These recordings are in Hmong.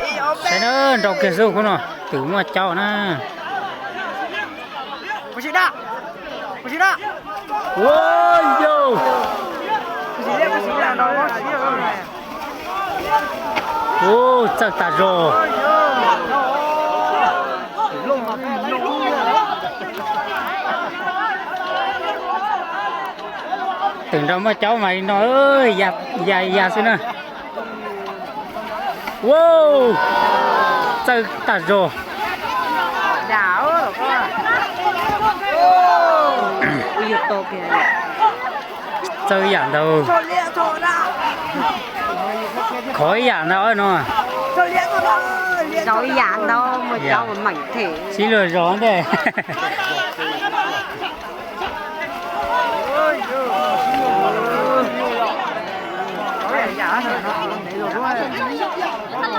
Saib na, nrau kiag xwb khub no, twb muaj caub na. Ua yau. Ua, txawj tas zog. Twb nrau muaj caub mas li no, ya ya xwb na. Txawj tas zog. Txawj yam ntau. Khov ib yam ntau no. Sib luag zog ntej.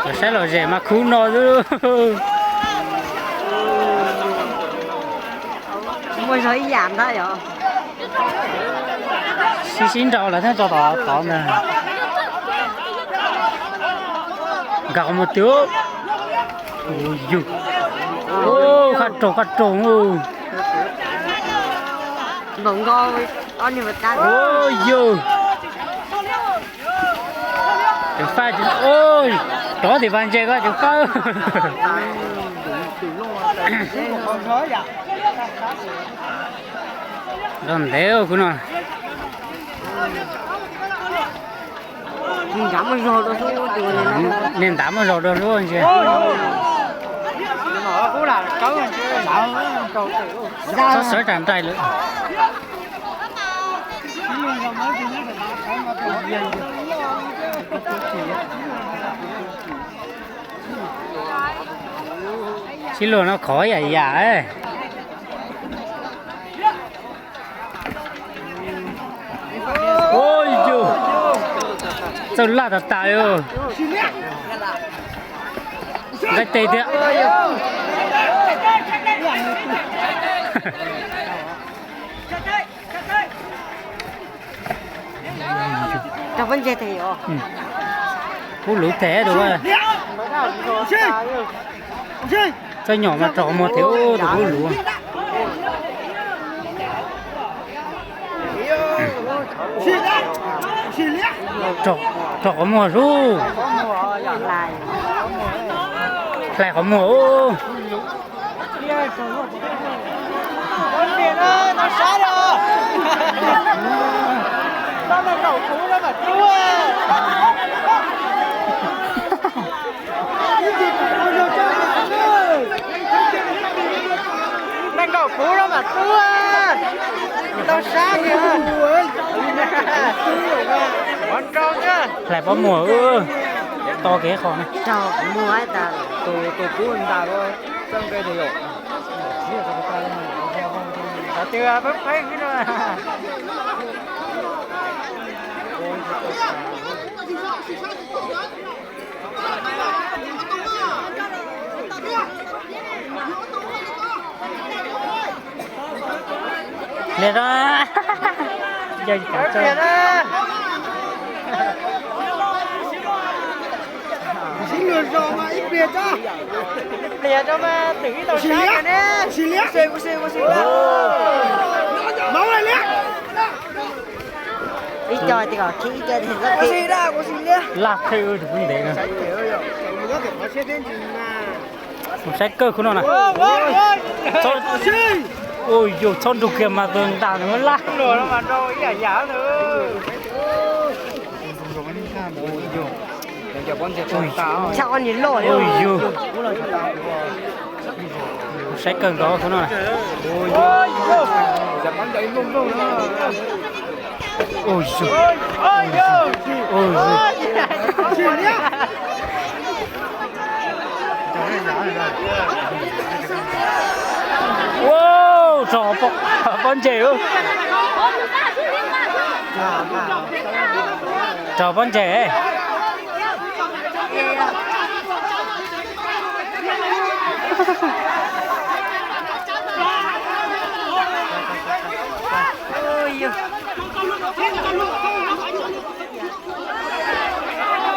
Cov saib lom zem mas khub no xwb. Sib sib nrau lawm thiab tso tod tod ntag. Nkag qhov muag twg. Yug. Qab roog qab roog. Yug. Cov faj, rov tim pas ntses ko cov faj. Nrog ntev khub no. Niag ntav muaj zog dua lub ntsia. Txhob sawv tsam nraim lawm. Sib luag no khov yam yam. Txawj laj tas tas li. Nqaij tes thiab. Pub luv them dua. Txawj nyom mas rau qhov muag them ub, tus pub luv. Rau qhov muag ub. Hlais qhov muag ub. Neeg nkaum kuv no mas tub, tau sab kiag. Ua rau thiab. Hlais pob muag, to kev qhov na. Raug muag tas tus, tus kub ntas txawj nqe tias yom. Xav tias peb peb xwb no. Pliag da. Yog ib kav tsawg. Sib luag zog mas ib pliag tso. Ib pliag tso mas twm ib tau sab ne. Ib co tias kom khib, ib co tias txhob khib. Laj thawj tus pub ntev no. Mus saib kawg khub no na. Ua yus txhob nrug kiag mas tus ntas nws muab laj. Ua yus. Mus saib kawg nkaus khub no na. Ua yus. Ua yus. Ua, raug pob ntseg. Raug pob ntseg.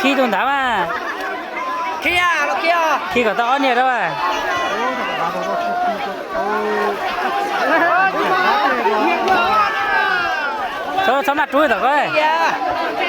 Khib tus ntawd mas. Khib a. Khi kom tau ob niag rau. Txhob maj rub tom koj.